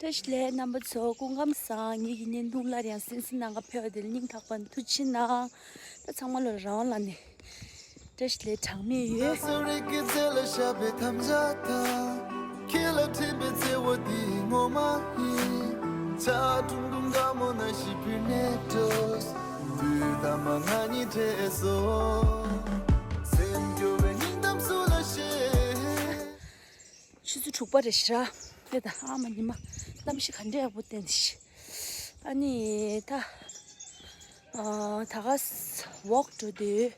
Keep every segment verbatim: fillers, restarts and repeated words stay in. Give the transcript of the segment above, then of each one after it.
བཀྲ་ཤིས་བདེ་ལེགས་རྣམ་པ་ཚོ། སྐུ་ཁམས་བཟང་། ངེད་ཀྱི་བརྙན་ཐུང་སླར་ཡང་གསན་གཟིགས་གནང་ག་ཕེབས་པ་དེ་ལ་སྙིང་ཐག་པ་ནས་ཐུགས་རྗེ་ཆེ་གནང་། ད་ཚང་མ་ལོ་རང་དབང་ལ་ནི་བཀྲ་ཤིས་བདེ་ལེགས་གྲངས་མེད་ཡོད། སོ་རིག་གི་རྩེ་ལ་ཤར་བའི་དམ་བཅའ་དང་། ཁྱེད་ལ་འཕྲིན་པའི་བརྩེ་བ་འདི་ངོ་མ་ཡིན། ཆ་ཀྲུང་ཀྲུང་དགའ་མོ་ན་ཞིག་བུད་ནས་འགྲོ། དུས་ད་མ་ང་གཉིས་འཕྲད་སོ། སེམས་སྐྱོ་བའི་སྙིང་གཏམ་སུ་ལ་བཤད། ཆུ་ཚོད་དྲུག་པ་རེད་ཤག་ར། དེ་ད་ཨ་མ་ཉི་མ་གནམ་གཤིས་ག་འདྲ་ཡག་པོ་བསྟན་ཤག་ཨ་ནི་ད་ཨ་ད་ག་ཝོག་འགྲོ་དུས་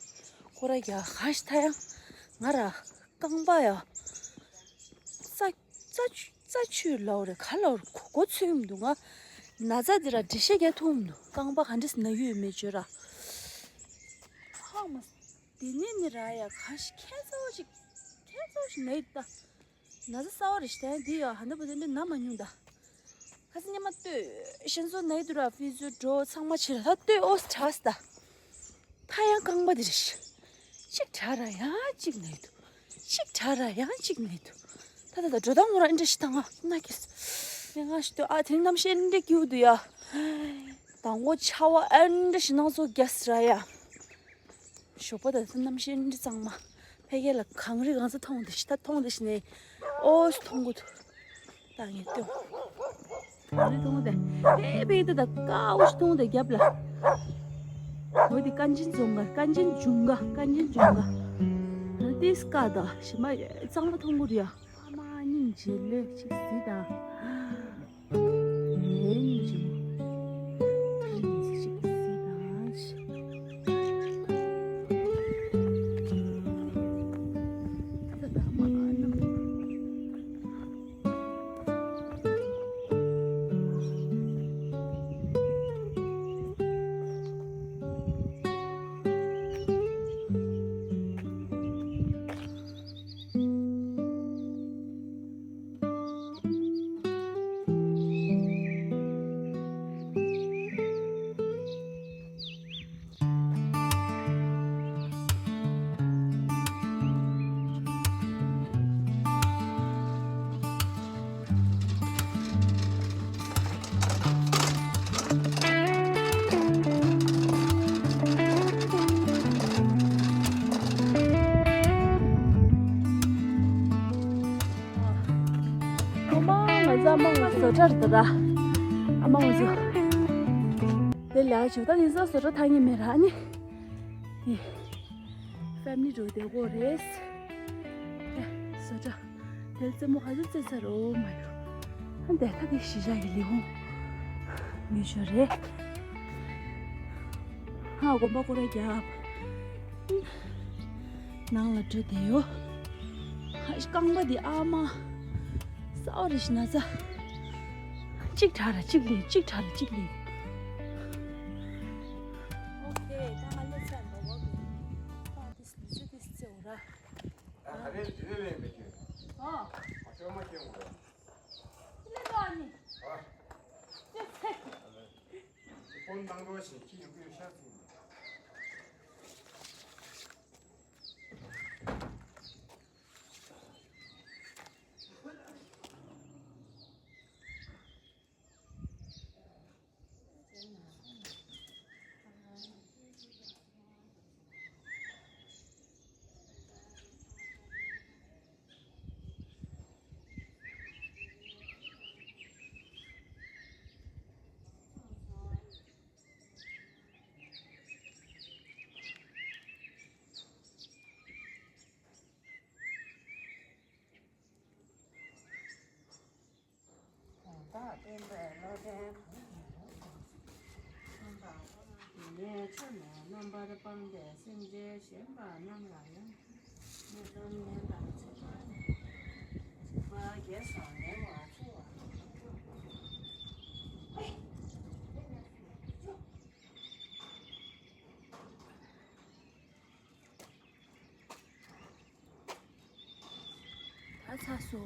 སྐོར་ར་རྒྱག་ག་ཤི་ད་ཡང་ང་ར་རྐང་པ་ཡ་རྩ་རྩ་ཆུ་རྩ་ཆུ་ལའོ་རེད་ག་ལའོ་རེད་གོ་གོ་ཚོད་མི་འདུག་ང་ན་ཚ་འདི་ར་འགྲེལ་བཤད་རྒྱག་ཐུབ་མི་འདུག་རྐང་པ་ག་འདྲས་ན་ཡོད་མེད་བརྗོད་ར། ཧ་མ་དེ་ནས་ནི་ར་ཡ་ག་ཤི་ཁྱད་མཚར་བ་ཞིག་ཁྱད་མཚར་བ་ཞིག་ན་ཡོད་ད། ན་ཚ་གསར་བ་རེད་ཤག་ད་ཡང་འདི་ཡང་ཧ་ན་པོ་དེ་འདྲ་ན་མ་མྱོང་ད། ཁ་སང་ཉི་མ་ལྟོས་ཤན་སོ་ན་ཡི་དུ་ར་ཕི་ཛོ་འགྲོ་ཚང་མ་བྱེད་ར་ད་ལྟོས་ཨོ་སི་དྲག་སི་ད། ད་ཡང་རྐང་པ་འདི་རེད་ཤག་གཅིག་དྲག་ར་ཡང་གཅིག་ན་ཡི་དུ། གཅིག་དྲག་ར་ཡང་གཅིག་ན་ཡི་དུ། ད་ད་ད་འགྲོ་སྟངས་ངོ་ར་ཨེ་འདྲ་ཞིག་ད་ང་ན་གིས། ངས་ང་ཞིག་ལྟོས་ཨ་དེ་རིང་གནམ་གཤིས་ཨེ་འདྲ་སྐྱིད་པོ་འདུག་ཡ། དང་པོ་ཆར་པ་ཨེ་འདྲ་ཞིག་ནང་ཚོ་རྒྱ་སི་ར་ཡ། ཞོགས་པ་ད་ཚོ་གནམ་གཤིས་འདི་གཙང་མ། ཕ་གི་ལ་གངས་རི་གངས་ས་མཐོང་དེ་ཤི་ད་མཐོང་དེ་ཤི་ནས་ཨོ་སི་མཐོང་གོ་ཐུ། ད་ངས་ལྟོས། གངས་རི་མཐོང་དེ་ཕེ་ཕེ་ད་ད་ཀ་ཨོ་སི་མཐོང་དེ་རྒྱབ་ལ། འོ་དེ་ཀན་ཅན་ཛུང་ག་ཀན་ཅན་ཇུང་ག་ཀན་ཅན་ཇུང་ག་ད་དེ་སི་ཀ་ད་ཞི་མ་གཙང་མ་མཐོང་གོ་རེད་ཡ། ཨ་མ་སྙིང་རྗེ་ལོས་ཅིག་ཟི་ད། ཨ་མ་ང་ཚོ་ཨ་མ་ང་ཚོ་བཟོ་གྲྭར་འདུག་ར། ཨ་མ་ང་ཚོ་དེ་ལས་ཞོགས་ད་ཡིན་ས་བཟོ་གྲྭ་ཐང་ངེ་མེད་ར་ནི། ཕེ་མི་ལི་འགྲོ་བདེ་པོ་རེད། བཟོ་གྲྭ་དེ་རྩེད་མོ་ག་ཚོད་རྩེད་ས་རོ་མ་ཡོ། ཨ་འདས་ད་དེ་གཞིས་ཆགས་ཀྱི་ལས་ཁུངས་ཡུལ་ཤོད་རེད། ཧ་དགོན་པ་སྐོར་ར་རྒྱབ། ནང་ལ་འགྲོ་བསྡད་ཡོད། ཧ་རྐང་པ་འདི་ཨ་མ། སའོ་རི་ཤི་ན་ས། གཅིག་དྲག་ར་གཅིག་ལས་གཅིག་དྲག་ར་གཅིག་ལས། ཨོ་ཁེ་ད་ང་ལས་ཚར་འདུག་གོ། ད་དེ་སི་ལུ་ཚུ་དེ་སི་ཚེ་འོ་ར། ཨ་ཁ་རེ་དེ་ནས་ལེན་པའི་ཁྱོད། ཨོ། ཨ་ཁྱོད་མ་ཁྱེད་འོ་ར། ལས་ད་ནི། ཨ། ཚེ་ཚེ། ཕོན་བཏང་རོགས་ཞེས་ཁྱི་ཡོང་གི་ཡོད་ཤག་ཟེར། དོན་དག་བསྟན་པའི་བློ་ལྡན་གང་ཡིན་རུང་། མཚོན་པ་ཁོ་རང་དེ་ཉིད་ཆོས་མེད་རྣམ་པར་སྤངས་པའི་སེམས་ཅན་གཞན་པ་རྣམས་ལ་ཡང་། མི་གཏམ་ངན་དང་ཚིག་རྐང་ངན། ཚིག་པ་རྒྱས་སམ་ངན་པ་ཆུ་བ། ད་ཚ་སོ།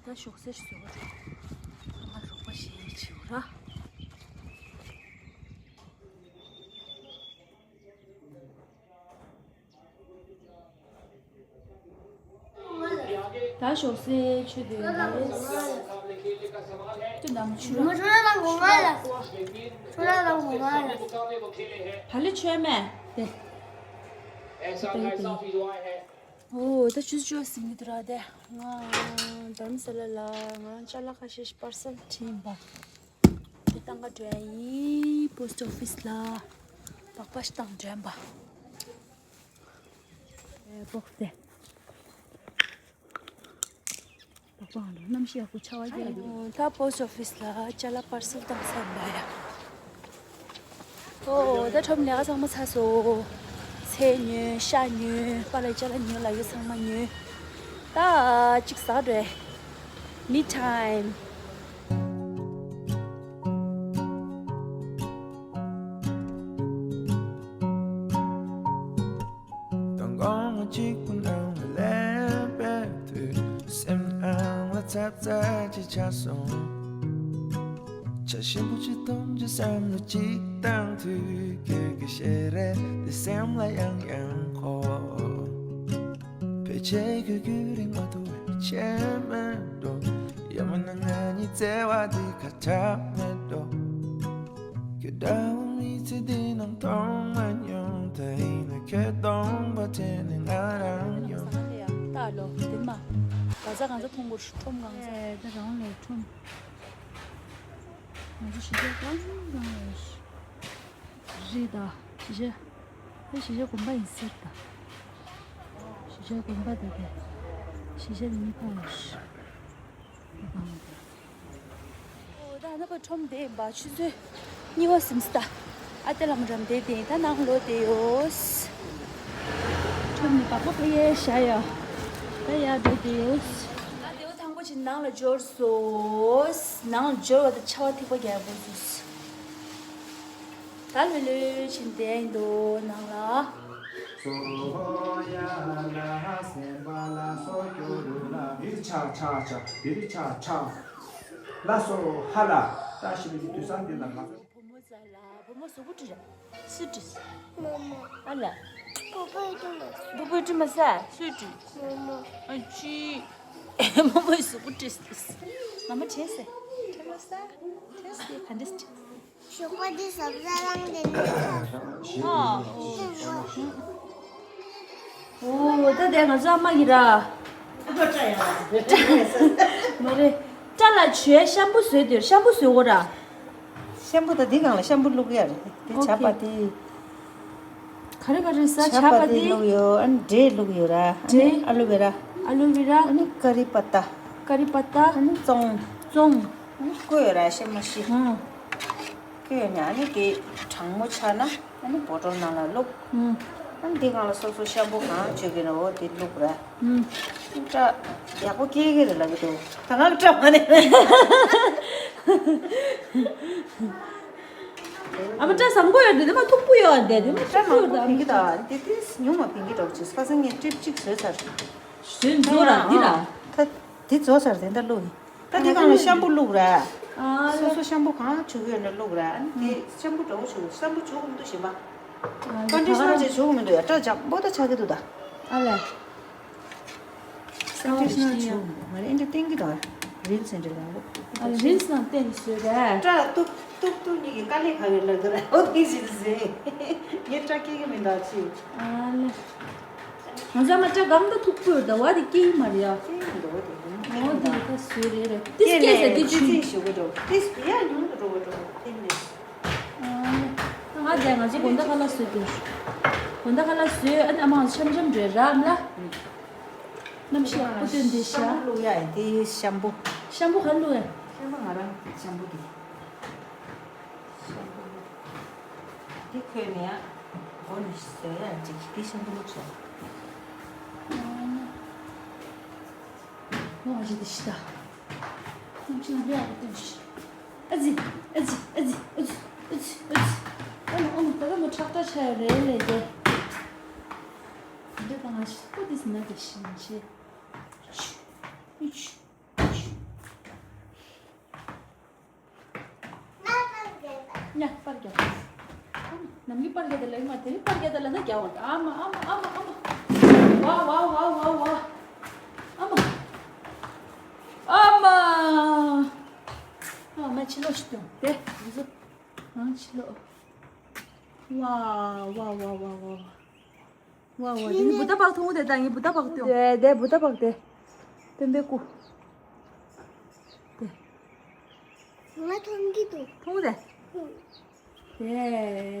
ད་ཞོགས་ཟེར་སོ། ང་རོགས་པ་ཞེས་བྱེའུ་ར། ད་ཞོགས་ཟེར་ཆུ་དེ་རེད། ཆུ་ མ་ཆུ་ར་ལ་ངོ་མ་ལ། ཆུ་ར་ལ་ངོ་མ་ལ། ད་ལི་ཆོས་མེད་དེ། ཨོ་ད་ཆུ་ཆུ་ཟིན་གི་འདུག་ར་དེ། ང་དྷ་རམ་ས་ལ་ལ་ང་ཅ་ལག་ཁ་ཤས་པར་སལ་ཁྲིད་ཡིན་པ། དེ་ཏང་ག་འགྲོ་ཡ་ཡིན། པོ་སི་ཊི་ཨོ་ཕི་སི་ལ་སྦག་སྦག་ཞིག་བཏང་འགྲོ་ཡིན་པ། ཨེ་སྦོག་སི་དེ། སྦག་སྦག་འགྲོ་གནམ་གཤིས་ཡག་པོ་ཆར་པ་རྒྱག་གི་འདུག་ད་པོ་སི་ཊི་ཨོ་ཕི་སི་ལ་ཅ་ལག་པར་སལ་བཏང་ཚར་ཡིན་པ་ཡ། ཨོ་ད་ཁྲོམ་ལས་ཀ་ཚང་མ་ཚར་སོང་། ཚལ་ཉོས། ཤ་ཉོས། པཱ་ལགས་ཅ་ལག་ཉོས་ལབ་ཡོད་ཚང་མ་ཉོས། ད་གཅིག་ཟ་འགྲོ། མི་ཊའིམ། དང་དགོང་མོ་གཅིག་པུ་ནང་ལ་ལེན་པའི་དུས། སེམས་ནང་ལ་ཚབ་ཚབ་ཅིག་ཆགས་སོང་། ཇ་ཞིམ་པོ་ཅིག་འཐུང་རྒྱུ་བསམ་བློ་ཅིག་བཏང་དུས། ཁྱོད་ཀྱི་ཞལ་རས་དེ་སེམས་ལ་ཡང་ཡང་འཁོར། ཕལ་ཆེར་ཁྱོད་ཀྱི་རིང་མ་ཐུ་བའི་ཆད་མེད་འགྲོ། ཡང་མིན་ན་ང་གཉིས་བརྩེ་བ་འདི་ཁ་གྲག་མེད་འགྲོ། ཁྱོད་འདྲ་བོ་མི་ཚེ་འདི་ནང་མཐོང་མ་མྱོང་། ད་ཡིན་ན་ཁྱོད་སྟོང་པ་དྲན་ནས་ང་རང་ཡོང་། ད་ལོ་དེ་མ་ག་ས་གང་ས་མཐོང་གོ་ཁྲོམ་གང་ས། ད་རང་ལས་ཁྲོམ། ང་ཚོ་ཞི་བདེ་གང་གང་ཡོད། རེད་ད། ཞི་བྱ། ད་ཞི་བྱ་དགོན་པ་ཡིན་ཟེར་ད། ཞི་བྱ་དགོན་པ་དེ་དེ། ཞི་བྱ་གཉིས་པ་ཡིན། ཨོ་ད་ན་པ་ཁྲོམ་དེ་ཡིན་པ་ཆུ་ཚོད་གཉིས་པ་ཟིན་ས་ད། ཨ་ཏི་ལམ་རམ་དེ་དེ་ད་ནང་ལོག་དེ་ཡོད། ཁྲོམ་ནི་བག་པ་ཕ་ཡེ་ཤ་ཡ། ད་ཡ་འགྲོ་དེ་ཡོད། ད་དེ་བ་ཐང་པོ་ཅིག་ནང་ལ་འབྱོར་སོང་། ནང་ལ་འབྱོར་བ་དང་ཆར་པ་ཐིགས་པ་རྒྱག་པོ་ཟུས། ད་ལྷོད་ལྷོད་བྱས་བསྡད་འདུག་ནང་ལ། བུ་མོ་ཟ་ལ་བུ་མོ་གཟུགས་པོ་བཀྲུས་ར། སུས་བཀྲུས། མོ་མོ། ཨ་ལ། བུ་བུ་བཀྲུས་མ་ཟ། བུ་བུ་བཀྲུས་མ་ཟ། སུས་བཀྲུས། མོ་མོ། ཨ་ཅི། མོ་མོའི་གཟུགས་པོ་བཀྲུས་ཟ། མ་མ་དྲན་སེ། དྲན་མ་ཟ། དྲན་སེ་ག་འདྲ་སེ། ཞོགས་པ་འདི་ཟབ་ཟ་རང་འདི་འདི་ཨ། ཨོ་ད་དེ་ང་ཚོ་ཨ་མ་གི་ར། ཨ་མ་སྐྲ་ཡང་ལ་ཟེར། མ་རེད། སྐྲ་ལ་བྱོས་ཤམ་པུ་བཟོས་དེར་ཤམ་པུ་བཟོས་གོ་ར། ཤམ་པུ་ད་འདི་གང་ལ་ཤམ་པུ་བླུག་ཡ་རེད། དེ་ཨོ་ཇ་པ་ཏི། ག་རེ་ག་རེ་ཟ། ཇ་པ་ཏི་བླུག་ཡོད། ཨ་ནི་འབྲས་བླུག་ཡོད་ར། ཨ་ནི་འབྲས། ཨ་ལུ་བེ་ར། ཨ་ལུ་བེ་ར། ཨ་ནི་ཀ་རི་པ་ཏ། ཀ་རི་པ་ཏ། ཨ་ནི་བཙོང་། བཙོང་། ཨ་ནི་བསྐོལ་ཡོད་ར་ཤེ་མ་ཤི། ཨང་། བསྐོལ་ཡོད་ནས་ཨ་ནི་དེ་གྲང་མོ་ཆགས་ན་ཨ་ནི་བོ་ཊོལ་ནང་ལ་བླུག་ཨང་། ཨ་ནི་དེ་སྒང་ལ་སོ་སོ་ཤམ་པུ་གང་བྱོས་ཀྱི་ན་འོ་དེ་བླུག་ར། ཨང་། སྐྲ་ཡག་པོ་སྐྱེ་གི་རེད་ལབ་ཀྱི་འདུག་ད་ང་ལ་སྐྲ་མ་ནས། ཨ་མ་སྐྲ་བཟང་པོ་ཡོད་འདི་ནི་མ་མཐུག་པོ་ཡོད་འདི་འདི་མ་སྐྲ་མཐུག་པོ་མང་པོ་ཕིང་གི་ད་འདི་ཏིས་ཉུང་མ་ཕིང་གི་འགྲོ་ཅིག་ཁ་སང་ངས་ཀྲིབ་གཅིག་བཟོས་ཚར། བཟོས་མཛོ་ར་འདི་ར། ད་འདི་བཟོ་ཚར་དེ་འདྲ་བླུག་ཡིན། ད་འདི་སྒང་ལ་ཤམ་པུ་བླུག་ར། ཨ་སོ་སོ་ཤམ་པུ་གང་བྱུག་ཡོད་ན་བླུག་ར། ཨ་ནི་དེ་ཤམ་པུ་འདྲ་བོ་བྱུག་ཤམ་པུ་བྱུག་མི་འདུག་ཞིམ་པ། ཀོན་ཌི་ཤ་ནར་ཅིག་བྱུག་མི་འདུག་ཡ། སྐྲ་འཇམ་པོ་ད་ཆགས་ཀྱི་འདུག་ད། ཨ་ལས། ཀོན་ཌི་ཤ་ནར་བྱུག་མི་འདུག་ང་ལ་ཨེ་འདྲ་བསྟན་གྱི་འདུག་རིལ་སི་འདྲ་ལ་འོ། ཨ་རིལ་སི་ནང་བསྟན་བཟོས་ར། སྐྲ་གཏུབ་གཏུབ་གཏུབ་གཉིས་ཀྱི་དཀའ་ལས་ཁག་གི་ལ་འདུག་ར། འོ་དེ་ཞིག་ཟེར། ངས་སྐྲ་སྐྱེ་གི་མི་འདུག་ཅི། ཨ་ལས། ང་ཚོ་མ་སྐྲ་གང་ད་མཐུག་པོ་ཡོད་ད་བ་དེ་སྐྱེ་ཡི་མ་རེད་ཡ། སྐྱེ་ཡི་མི་འདུག་འོ་དེ་ཡིན། འོ་དེ་ཡི་ད་བཟོས་རེད་ར། དེ་སྐྱེ་ས་དེ་ཅི་ཅི་ཞུ་གི་འགྲོ། དེ་སྤུ་ཡ་ཉུང་དུ་འགྲོ་གི་འགྲོ། དེ་ནས། ང་དེ་ང་ཚོ་དགོང་དག་ཁ་ལག་བཟོས་ཏེ། དགོང་དག་ཁ་ལག་བཟོས་ཨ་ནི་ཨ་མ་ང་ཚོ་འཆམ་འཆམ་འགྲོ་ར་ཨ་མ་ལ། གནམ་གཤིས་ཡག་པོ་སྟོན་ཏེ་ཤ། ཤམ་པུ་བླུག་ཡ་ཡིན་དེ་ཤམ་པུ། ཤམ་པུ་ག་བླུག་ཡ། ཤམ་པུ་ང་རང་ཤམ་པུ་དེ། ཤམ་པུ་བླུག་འདི་ཁོས་ནས་ཨ། མགོ་ནས་བཟོས་ཡ་ཅིག་འདི་ཤམ་པུ་བླུག་བྱ། ང་ཅི་དེ་ཤི་ད། ང་ཅི་ན་ལས་ཨ་ཏོ་ཤི། ཨ་ཙི། ཨ་ཙི། ཨ་ཙི། ཨ་ཙི། ཨ་ཙི། ཨ་ཙི། ཨ་ནི་ཨ་ནི་ད་ལྟ་མ་ཁྲག་ཁྲག་ཆགས་ཡོད་རེད་ལས་དེ། འདི་ད་ང་ཤི་ཁོ་དེ་སི་ན་དེ་ཤི་ན་ཤི། ཨུ་ཆུ། ཨུ་ཆུ། ཉ་པར་རྒྱབ། ནམ་གྱི་པར་རྒྱབ་དེ་ལ་ཡིན་མ་དེ་རིང་པར་རྒྱབ་དེ་ལ་ན་རྒྱབ་འོང་། ཨ་མ་ཨ་མ་ཨ་མ་ཨ་མ། ཝ་ཝ་ཝ་ཝ་ཝ། ཨ་མ། ཨ་མ། ཨ་མ། ཕྱི་ལོགས་ཤིག་སྟོན། དེ་འདི་ཚོ་ང་ཕྱི་ལོགས། ཝ་ཝ་ཝ་ཝ་ཝ། ཝ་ཝ། དེ་ནི་བུ་ད་བག་ཐུང་དེ་ད་ངའི་བུ་ད་བག་སྟོན། དེ་དེ་བུ་ད་བག་དེ། སྟོན་པའི་སྐུ། དེ། ང་མཐོང་གི་འདུག་མཐོང་དེ། ཧུམ། དེ་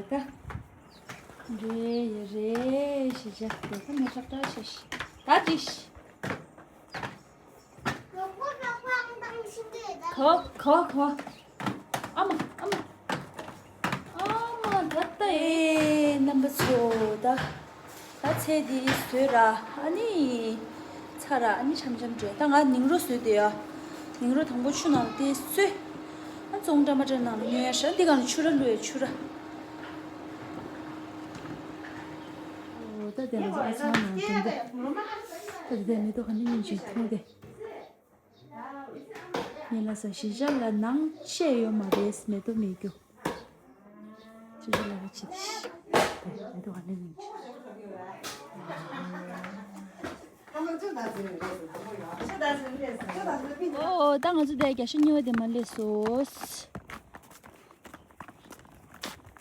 ད། རེ་ཡ་རེ་ཞིག་བྱ། དེ་ད་མི་ཁྲག་ཁྲག་ཞིག་ད་ཅིག་གོ་གོ་གོ། ཨ་མ་ཨ་མ། ཨ་མ་ད་ལྟ་ཨེ་རྣམ་པ་ཚོ་ད། ད་ཚལ་འདི་བཟོས་ར། ཨ་ནི་ཚར་ར། ཨ་ནི་འཆམ་འཆམ་འགྲོ། ད་ང་ནིང་རོ་བཟོས་དེ་ཡ། ནིང་རོ་དང་པོ་ཆུ་ནང་ལ་དེ་བཟོས། ཨ་ཙོང་ཀྲ་མ་ཀྲ་ནང་ལ་ཉོས་ཡ་ཧྲ། འདི་གང་ལ་ཆུ་ར་བླུགས་ཡ་ཆུ་ར། ཨོ་ད་དེ་ང་ཚོ་ཨ་ཚང་ནང་དུ་འདི། ད་དེ་དེ་མེ་ཏོག་ག་ནི་ཉིན་ཅིག་མཐོང་དེ། ངས་ལ་ས་གཞིས་ཆགས་ལ་ནང་ཆེ་ཡོད་མ་རེད། མེ་ཏོག་མེད་རྒྱུ། ཅི་ཅི་ལ་ལ་ཅི་ཏི་ཤི། མེ་ཏོག་ག་ནས་ཉིན་ཅི། ཨོ་ད་ང་ཚོ་དེ་རྒྱ་ཤོད་གཉིས་པ་དེ་མ་སླེབས་སོ།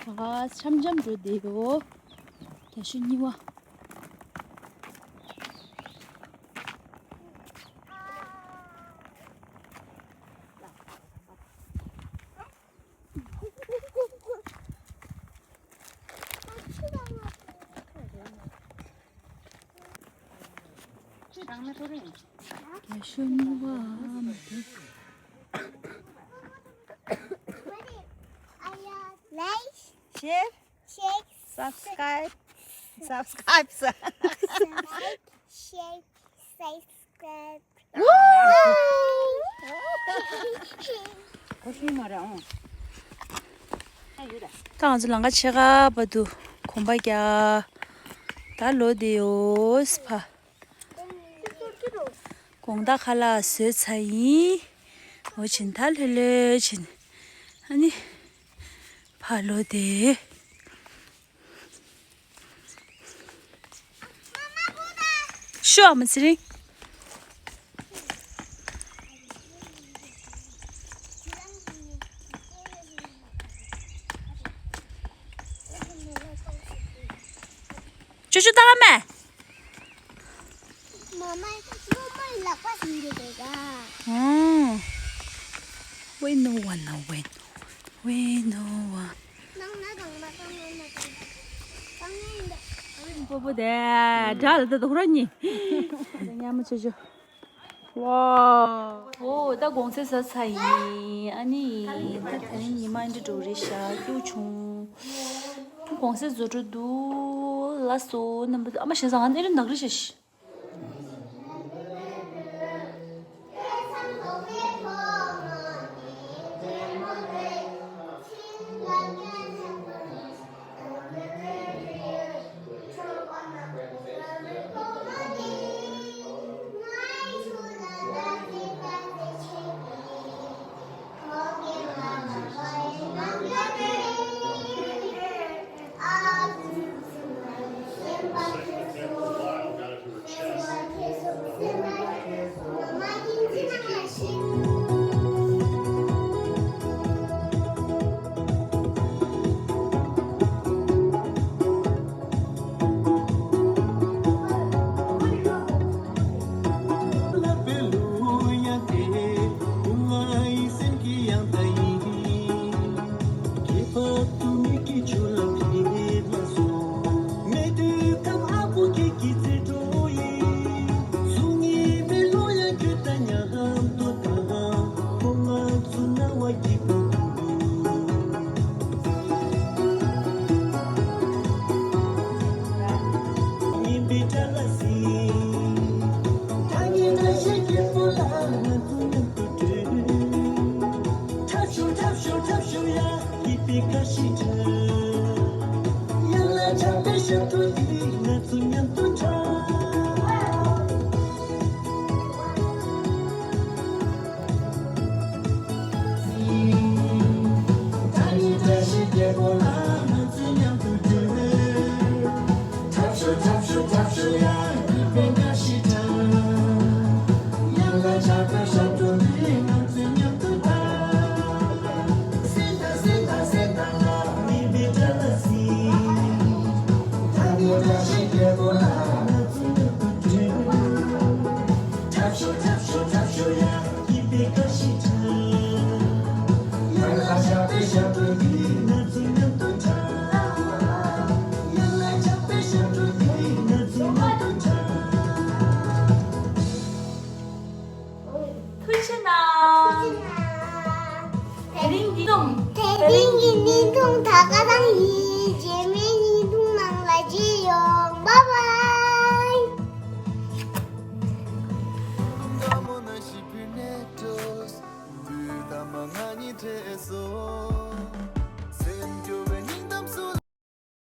ད་ག་འཆམ་འཆམ་འགྲོ་བསྡད་ཡོད། རྒྱ་ཤོད་གཉིས་པ། རྒྱ་ཤོད་གཉིས་པ་མ་རེད། Like, share, subscribe, subscribe, like, share, subscribe. ད་ང་ཚོ་ལམ་ཁ་ཕྱེད་ཀ་བར་དུ་གོམ་པ་རྒྱག་ད་ལོག་བསྡད་ཡོད་ཕ། དགོང་དག་ཁ་ལག་བཟོས་ཚར་ཡིན། འོ་བྱིན་ད་ལྷོད་ལྷོད་བྱིན། ཨ་ནི། ཕར་ལོག་བསྡད། ཤོ་མ་ཚེ་རིང་། ཅོ་ཅོ་ལྟ་ག་མེད། མ་མའི་སློབ་མའི་ལག་པ་ཟིན་གྱི་འདུག་ག་ཨོ། We know one, no we know, we know one. ནང་ན་དང་མ་དང་ནང་ན་དང་དང་ནས་ཡིན་པ། པོ་པོ་དེ་དགྲ་ལ་ད་དོ་ཁོ་ར་གཉིས། དེ་ཉམས་མ་ཆེ་ཆོ། ཝའོ། ཨོ་ད་གོང་ཚད་ཟ་ཚ་ཡིན། ཨ་ནི་ད་དེ་རིང་ཉི་མ་འདི་འགྲོ་རེད་ཤག་སྐྱིད་པོ་བྱུང་། གོང་ཚད་བཟོ་འགྲོ་འདུག་ལགས་སོ་རྣམ་པ་ཚོ། ཨ་མ་ཞེ་ས་ང་ནི་རི་ནག་རི་ཤ་ཤི།